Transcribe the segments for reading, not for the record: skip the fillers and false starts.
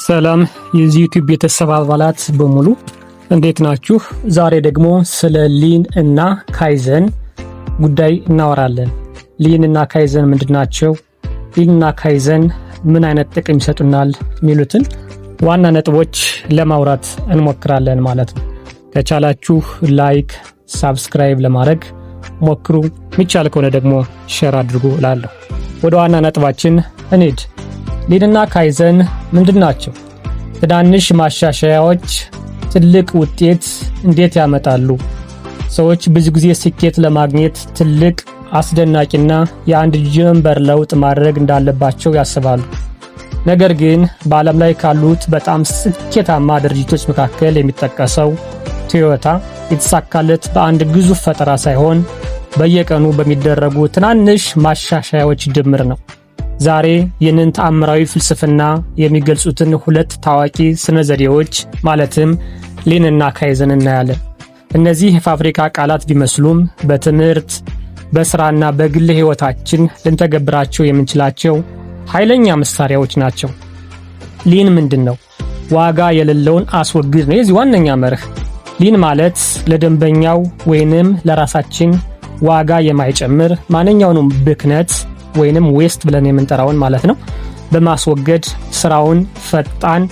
ሰላም የዚህ ዩቲዩብ ቤተሰብ አባላት በሙሉ፣ እንዴት ናችሁ? ዛሬ ደግሞ ስለ lean እና ካይዘን ጉዳይ እናወራለን። Lean እና ካይዘን ምንድን ናቸው? Lean እና ካይዘን ምን አይነት ጥቅም ይሰጡናል? የሚሉትን ዋና ነጥቦች ለማውራት እንሞክራለን ማለት ነው። ከቻላችሁ like፣ subscribe ለማድረግ ሞክሩ። የሚቻል ከሆነ ደግሞ share አድርጉ እላለሁ። ወደ ዋና ነጥባችን እንሂድ። Lean ና ካይዘን ምንድን ናቸው? ትናንሽ ማሻሻያዎች ትልቅ ውጤት እንዴት ያመጣሉ? ሰዎች ብዙ ጊዜ ስኬት ለማግኘት ትልቅ፣ አስደናቂና የአንድ ጀንበር ለውጥ ማድረግ እንዳለባቸው ያስባሉ። ነገር ግን በዓለም ላይ ካሉት በጣም ስኬታማ ድርጅቶች መካከል የሚጠቀሰው ቶዮታ የተሳካለት በአንድ ግዙፍ ፈጠራ ሳይሆን በየቀኑ በሚደረጉ ትናንሽ ማሻሻያዎች ድምር ነው። ዛሬ ይህንን ተአምራዊ ፍልስፍና የሚገልጹትን ሁለት ታዋቂ ስነ ዘዴዎች ማለትም lean ና ካይዘን እናያለን። እነዚህ የፋብሪካ ቃላት ቢመስሉም በትምህርት፣ በስራና በግል ሕይወታችን ልንተገብራቸው የምንችላቸው ኃይለኛ መሳሪያዎች ናቸው። Lean ምንድን ነው? ዋጋ የሌለውን አስወግድ ነው የዚህ ዋነኛ መርህ። Lean ማለት ለደንበኛው ወይንም ለራሳችን ዋጋ የማይጨምር ማንኛውንም ብክነት ወይንም waste ብለን የምንጠራውን ማለት ነው በማስወገድ ስራውን ፈጣን፣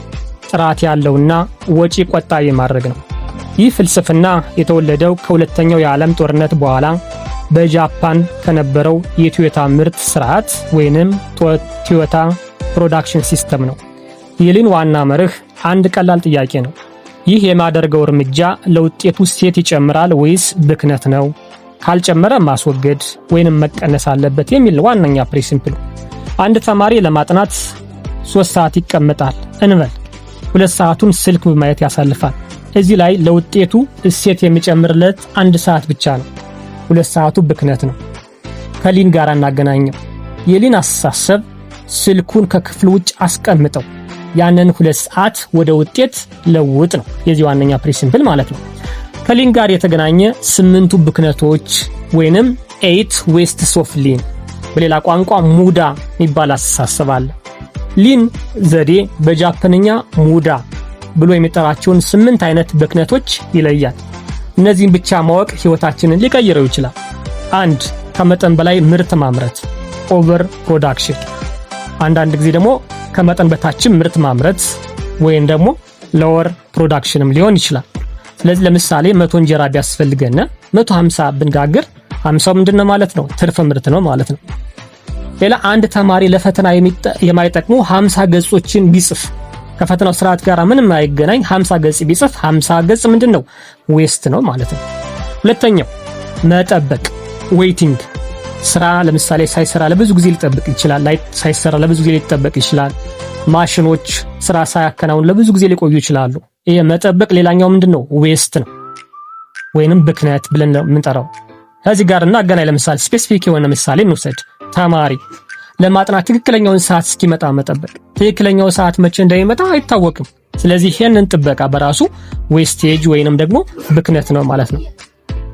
ጥራት ያለውና ወጪ ቆጣቢ ማድረግ ነው። ይህ ፍልስፍና የተወለደው ከሁለተኛው የዓለም ጦርነት በኋላ በጃፓን ከነበረው የቶዮታ ምርት ስርዓት ወይንም Toyota Production System ነው። የ lean ዋና መርህ አንድ ቀላል ጥያቄ ነው። ይህ የማደርገው እርምጃ ለውጤቱ እሴት ይጨምራል ወይስ ብክነት ነው? ካልጨመረ ማስወገድ ወይንም መቀነስ አለበት የሚል ዋነኛ principle ኡ። አንድ ተማሪ ለማጥናት 3 ሰዓት ይቀመጣል እንበል። 2 ሰዓቱን ስልክ በማየት ያሳልፋል። እዚህ ላይ ለውጤቱ እሴት የሚጨምርለት አንድ ሰዓት ብቻ ነው። 2 ሰዓቱ ብክነት ነው። ከ lean ጋር እናገናኘው። የ lean አስተሳሰብ ስልኩን ከክፍል ውጭ አስቀምጠው ያንን 2 ሰዓት ወደ ውጤት ለውጥ ነው የዚህ ዋነኛ principle ማለት ነው። ከ lean ጋር የተገናኘ ስምንቱ ብክነቶች ወይንም eight wastes of lean፣ በሌላ ቋንቋ ሙዳ የሚባል አስተሳሰብ አለ። Lean ዘዴ በጃፓንኛ ሙዳ ብሎ የሚጠራቸውን ስምንት አይነት ብክነቶች ይለያል። እነዚህን ብቻ ማወቅ ህይወታችንን ሊቀይረው ይችላል። አንድ፣ ከመጠን በላይ ምርት ማምረት፣ over production። አንዳንድ ጊዜ ደግሞ ከመጠን በታችም ምርት ማምረት ወይም ደግሞ lower production ም ሊሆን ይችላል። ስለዚህ ለምሳሌ 100 እንጀራ ቢያስፈልገን 150 ብንጋግር 50ው ምንድን ነው ማለት ነው? ትርፍ ምርት ነው ማለት ነው። ሌላ፣ አንድ ተማሪ ለፈተና የማይጠቅሙ 50 ገጾችን ቢጽፍ፣ ከፈተናው ስርዓት ጋር ምንም አይገናኝ 50 ገጽ ቢጽፍ 50 ገጽ ምንድን ነው? Waste ነው ማለት ነው። ሁለተኛው መጠበቅ፣ waiting። ስራ ለምሳሌ ሳይሰራ ለብዙ ጊዜ ሊጠብቅ ይችላል። ላይ ሳይሰራ ለብዙ ጊዜ ሊጠበቅ ይችላል። ማሽኖች ስራ ሳያከናውኑ ለብዙ ጊዜ ሊቆዩ ይችላሉ። ይሄ መጠበቅ ሌላኛው ምንድን ነው? Waste ነው ወይንም ብክነት ብለን ነው የምንጠራው። ከዚህ ጋር እናገናኝ። ለምሳሌ specific የሆነ ምሳሌ እንውሰድ። ተማሪ ለማጥናት ትክክለኛውን ሰዓት እስኪመጣ መጠበቅ። ትክክለኛው ሰዓት መቼ እንደሚመጣ አይታወቅም። ስለዚህ ይሄንን ጥበቃ በራሱ wastage ወይንም ደግሞ ብክነት ነው ማለት ነው።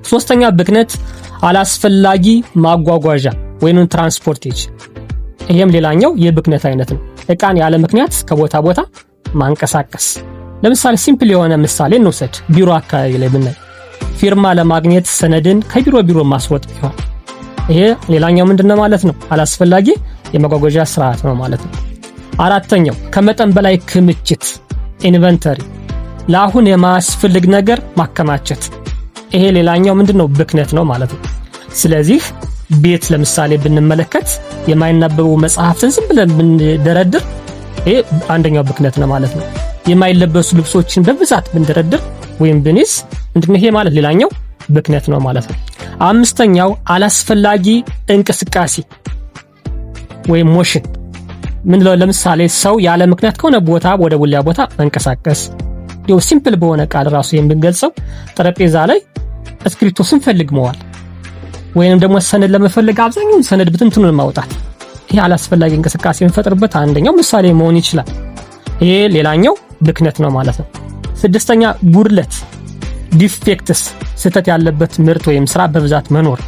ሶስተኛ ብክነት አላስፈላጊ ማጓጓዣ ወይንም transportage። ይሄም ሌላኛው የብክነት አይነት ነው። እቃን ያለ ምክንያት ከቦታ ቦታ ማንቀሳቀስ። ለምሳሌ simple የሆነ ምሳሌ እንውሰድ። ቢሮ አካባቢ ላይ ብናይ ፊርማ ለማግኘት ሰነድን ከቢሮ ቢሮ ማስሮጥ ቢሆን ይሄ ሌላኛው ምንድነው ማለት ነው? አላስፈላጊ የመጓጓዣ ስርዓት ነው ማለት ነው። አራተኛው ከመጠን በላይ ክምችት፣ inventory፣ ለአሁን የማያስፈልግ ነገር ማከማቸት። ይሄ ሌላኛው ምንድነው? ብክነት ነው ማለት ነው። ስለዚህ ቤት ለምሳሌ ብንመለከት የማይነበቡ መጽሐፍትን ዝም ብለን ብንደረድር ይሄ አንደኛው ብክነት ነው ማለት ነው። የማይለበሱ ልብሶችን በብዛት ብንደረድር ወይም ብንይዝ ምንድነው ይሄ ማለት? ሌላኛው ብክነት ነው ማለት ነው። አምስተኛው አላስፈላጊ እንቅስቃሴ ወይም motion ምንለው፣ ለምሳሌ ሰው ያለ ምክንያት ከሆነ ቦታ ወደ ሌላ ቦታ መንቀሳቀስ። ይኸው simple በሆነ ቃል ራሱ የምንገልጸው ጠረጴዛ ላይ እስክሪፕቶ ስንፈልግ መዋል ወይንም ደግሞ ሰነድ ለመፈለግ አብዛኛውን ሰነድ ብትንትኑን ማውጣት፣ ይሄ አላስፈላጊ እንቅስቃሴ የምንፈጥርበት አንደኛው ምሳሌ መሆን ይችላል። ይሄ ሌላኛው ብክነት ነው ማለት ነው። ስድስተኛ ጉድለት፣ defects፣ ስህተት ያለበት ምርት ወይም ስራ በብዛት መኖር፣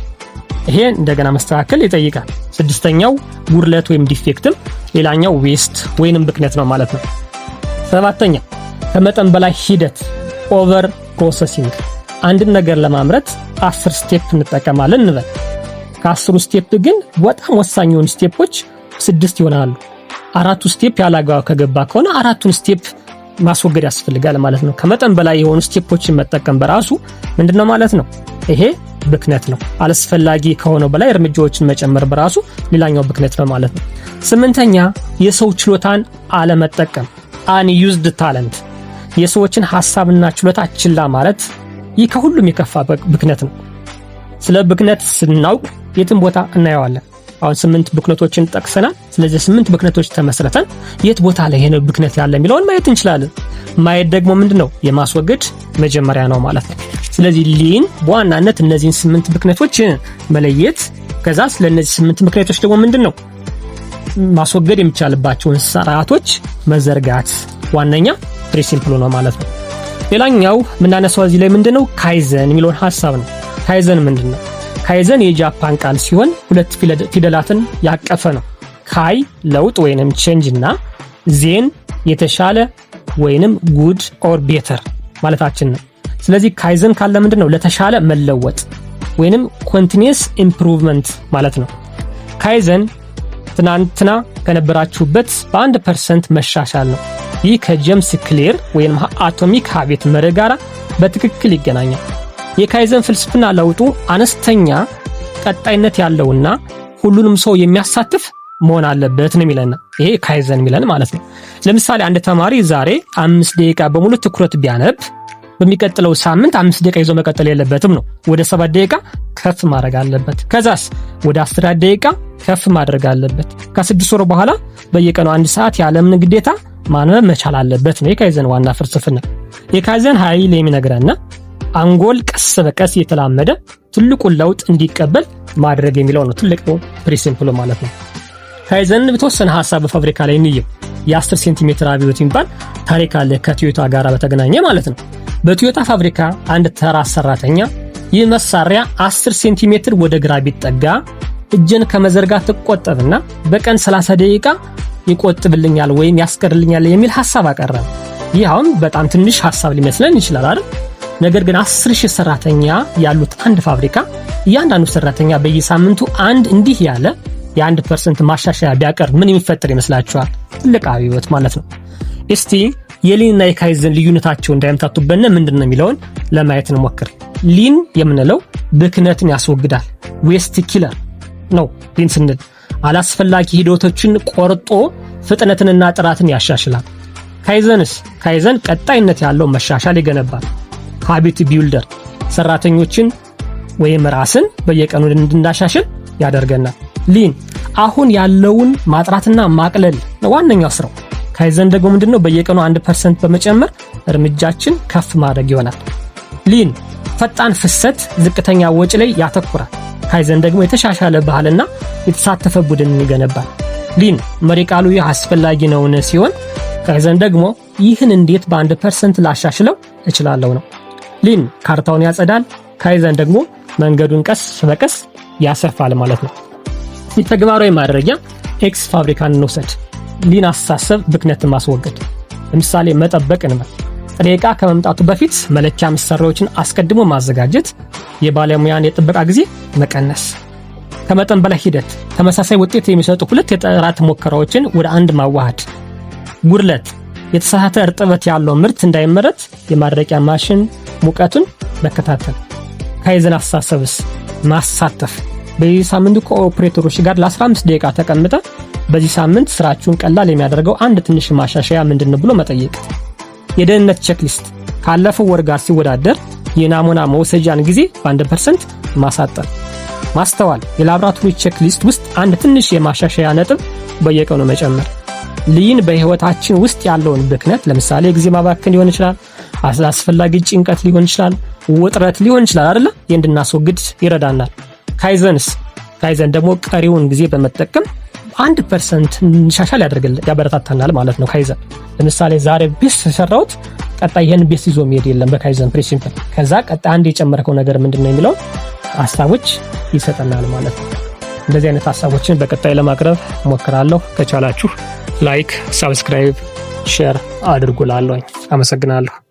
ይሄ እንደገና መስተካከል ይጠይቃል። ስድስተኛው ጉድለት ወይም defect ም ሌላኛው waste ወይንም ብክነት ነው ማለት ነው። ሰባተኛ፣ ከመጠን በላይ ሂደት፣ over processing። አንድን ነገር ለማምረት 10 step እንጠቀማለን እንበል። ከ10ሩ step ግን በጣም ወሳኝ የሆኑ step ኦች ስድስት ይሆናሉ። አራቱ step ያላግባብ ከገባ ከሆነ አራቱን step ማስወገድ ያስፈልጋል ማለት ነው። ከመጠን በላይ የሆኑ step ኦችን መጠቀም በራሱ ምንድነው ማለት ነው? ይሄ ብክነት ነው። አላስፈላጊ ከሆነው በላይ እርምጃዎችን መጨመር በራሱ ሌላኛው ብክነት ነው ማለት ነው። ስምንተኛ፣ የሰው ችሎታን አለመጠቀም፣ unused talent፣ የሰዎችን ሐሳብና ችሎታ ችላ ማለት፣ ይህ ከሁሉም የከፋ ብክነት ነው። ስለ ብክነት ስናውቅ የትም ቦታ እናየዋለን። አሁን ስምንት ብክነቶችን ጠቅሰናል። ስለዚህ ስምንት ብክነቶች ተመስርተን የት ቦታ ላይ ይሄ ብክነት ያለ የሚለውን ማየት እንችላለን። ማየት ደግሞ ምንድን ነው? የማስወገድ መጀመሪያ ነው ማለት ነው። ስለዚህ lean በዋናነት እነዚህን ስምንት ብክነቶች መለየት፣ ከዛ ስለእነዚህ ስምንት ብክነቶች ደግሞ ምንድን ነው ማስወገድ የሚቻልባቸውን ስርዓቶች መዘርጋት ዋነኛ principle ኡ ነው ማለት ነው። ሌላኛው የምናነሳው እዚህ ላይ ምንድነው? ካይዘን የሚለውን ሀሳብ ነው። ካይዘን ምንድን ነው? ካይዘን የጃፓን ቃል ሲሆን ሁለት ፊደላትን ያቀፈ ነው። ካይ ለውጥ ወይንም change እና ዜን የተሻለ ወይንም good or better ማለታችን ነው። ስለዚህ ካይዘን ካለ ምንድን ነው? ለተሻለ መለወጥ ወይንም continuous improvement ማለት ነው። ካይዘን ትናንትና ከነበራችሁበት በ1% መሻሻል ነው። ይህ ከጄምስ ክሊር ወይም Atomic Habit መርህ ጋር በትክክል ይገናኛል። የካይዘን ፍልስፍና ለውጡ አነስተኛ፣ ቀጣይነት ያለውና ሁሉንም ሰው የሚያሳትፍ መሆን አለበት ነው የሚለን። ይሄ ካይዘን የሚለን ማለት ነው። ለምሳሌ አንድ ተማሪ ዛሬ 5 ደቂቃ በሙሉ ትኩረት ቢያነብ በሚቀጥለው ሳምንት 5 ደቂቃ ይዞ መቀጠል የለበትም ነው። ወደ 7 ደቂቃ ከፍ ማድረግ አለበት። ከዛስ ወደ 10 ደቂቃ ከፍ ማድረግ አለበት። ከ6 ወር በኋላ በየቀኑ አንድ ሰዓት ያለምንም ግዴታ ማንበብ መቻል አለበት ነው የካይዘን ዋና ፍልስፍና። የካይዘን ኃይል የሚነግረን አንጎል ቀስ በቀስ እየተላመደ ትልቁን ለውጥ እንዲቀበል ማድረግ የሚለው ነው ትልቁ principle ኡ ማለት ነው። ካይዘን በተወሰነ ሀሳብ በፋብሪካ ላይ እንየው። የ10 ሴንቲሜትር አብዮት የሚባል ታሪክ አለ ከቶዮታ ጋር በተገናኘ ማለት ነው። በቶዮታ ፋብሪካ አንድ ተራ ሰራተኛ ይህ መሳሪያ 10 ሴንቲሜትር ወደ ግራ ቢጠጋ እጄን ከመዘርጋት እቆጠብና በቀን 30 ደቂቃ ይቆጥብልኛል ወይም ያስቀርልኛል የሚል ሐሳብ አቀረበ። ይህ አሁን በጣም ትንሽ ሐሳብ ሊመስለን ይችላል አይደል? ነገር ግን 10 ሺህ ሰራተኛ ያሉት አንድ ፋብሪካ እያንዳንዱ ሰራተኛ በየሳምንቱ አንድ እንዲህ ያለ የ1% ማሻሻያ ቢያቀርብ ምን የሚፈጠር ይመስላችኋል? ትልቅ አብዮት ማለት ነው። እስቲ የ lean እና የካይዘን ልዩነታቸው እንዳይምታቱብን ምንድን ነው የሚለውን ለማየት እንሞክር። Lean የምንለው ብክነትን ያስወግዳል፣ waste killer ነው። Lean ስንል አላስፈላጊ ሂደቶችን ቆርጦ ፍጥነትንና ጥራትን ያሻሽላል። ካይዘንስ? ካይዘን ቀጣይነት ያለው መሻሻል ይገነባል። Habit builder፣ ሰራተኞችን ወይም ራስን በየቀኑ እንድናሻሽል ያደርገናል። Lean አሁን ያለውን ማጥራትና ማቅለል ነው ዋነኛው ስራው። ካይዘን ደግሞ ምንድነው? በየቀኑ 1% በመጨመር እርምጃችን ከፍ ማድረግ ይሆናል። Lean ፈጣን ፍሰት፣ ዝቅተኛ ወጪ ላይ ያተኩራል። ካይዘን ደግሞ የተሻሻለ ባህልና የተሳተፈ ቡድንን ይገነባል። Lean መሪ ቃሉ ይህ አስፈላጊ ነውን ሲሆን ካይዘን ደግሞ ይህን እንዴት በ1% ላሻሽለው እችላለሁ ነው። Lean ካርታውን ያጸዳል፣ ካይዘን ደግሞ መንገዱን ቀስ በቀስ ያሰፋል ማለት ነው። ተግባራዊ ማድረጊያ፣ X ፋብሪካን እንውሰድ። Lean አስተሳሰብ ብክነትን ማስወገድ። ለምሳሌ መጠበቅ እንበል። ጥሬ ዕቃ ከመምጣቱ በፊት መለኪያ መሳሪያዎችን አስቀድሞ ማዘጋጀት፣ የባለሙያን የጥበቃ ጊዜ መቀነስ። ከመጠን በላይ ሂደት፣ ተመሳሳይ ውጤት የሚሰጡ ሁለት የጥራት ሙከራዎችን ወደ አንድ ማዋሃድ። ጉድለት፣ የተሳሳተ እርጥበት ያለው ምርት እንዳይመረት የማድረቂያ ማሽን ሙቀቱን መከታተል። ካይዘን አስተሳሰብስ? ማሳተፍ። በዚህ ሳምንቱ ከኦፕሬተሮች ጋር ለ15 ደቂቃ ተቀምጠ በዚህ ሳምንት ስራችሁን ቀላል የሚያደርገው አንድ ትንሽ ማሻሻያ ምንድን ነው ብሎ መጠየቅ። የደህንነት checklist፣ ካለፈው ወር ጋር ሲወዳደር የናሙና መውሰጃን ጊዜ በ1% ማሳጠር። ማስተዋል፣ የላብራቶሪ checklist ውስጥ አንድ ትንሽ የማሻሻያ ነጥብ በየቀኑ መጨመር። Lean በህይወታችን ውስጥ ያለውን ብክነት፣ ለምሳሌ የጊዜ ማባከን ሊሆን ይችላል፣ አላስፈላጊ ጭንቀት ሊሆን ይችላል፣ ውጥረት ሊሆን ይችላል አይደለ? ይህ እንድናስወግድ ይረዳናል። ካይዘንስ? ካይዘን ደግሞ ቀሪውን ጊዜ በመጠቀም 1% እንሻሻል ያደርግል፣ ያበረታታናል ማለት ነው። ካይዘን ለምሳሌ ዛሬ best የሰራሁት ቀጣይ ይህን best ይዞ መሄድ የለም በካይዘን principle። ከዛ ቀጣይ አንድ የጨመርከው ነገር ምንድን ነው የሚለውን ሀሳቦች ይሰጠናል ማለት ነው። እንደዚህ አይነት ሀሳቦችን በቀጣይ ለማቅረብ ሞክራለሁ። ከቻላችሁ like፣ subscribe፣ share አድርጉ እላለሁኝ። አመሰግናለሁ።